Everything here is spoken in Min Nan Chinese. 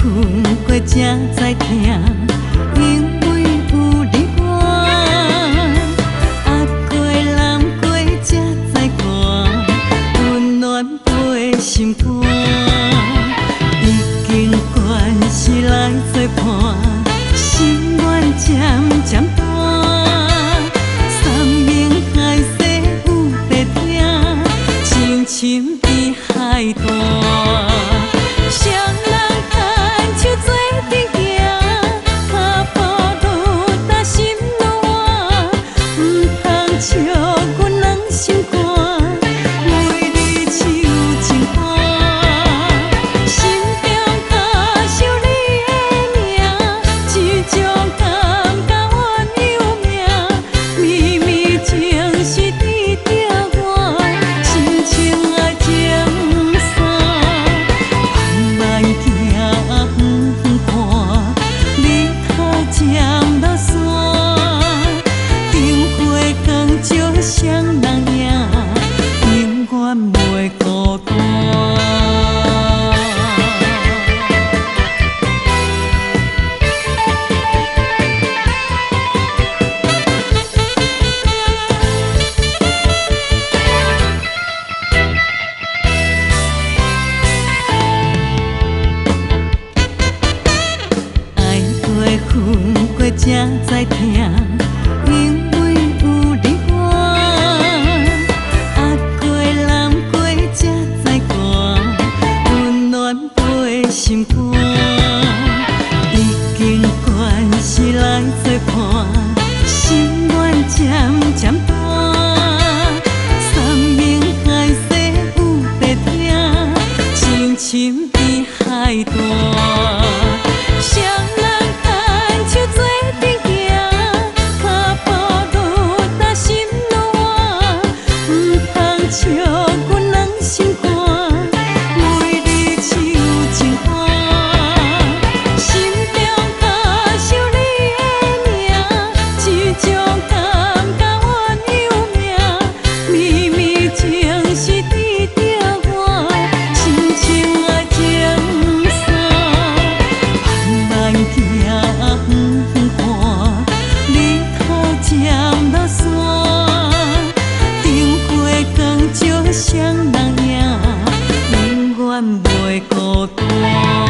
分過才知疼，因為有你我。壓過難過才知寒，溫暖陪心肝。已經慣勢來作伴，心願漸漸大。山盟海誓有白聽，情深比海大。雙人牽手做陣行，跤步愈踏心愈活，毋通笑阮軟心肝，為你唱情歌。心中跤想你的名，這種感覺怨有名，绵綿情是甜著我，深情愛情線。慢慢行遠遠看，日頭漸落山，燈火光照雙人影，永遠袂孤單。愛過分過才知疼，因為有你我。壓過難過才知寒，溫暖陪心肝。已經慣勢來作伴，心願漸漸大。山盟海誓有白聽，情深比海大。雙人牽手做陣行，跤步愈踏心愈活，毋通笑阮軟心肝，為你唱情歌。心中跤想你的名，這種感覺怨有名，綿綿情是甜著我，深情愛情線。慢慢行遠遠看，日頭漸落山，燈火光照雙人影，永遠袂孤單。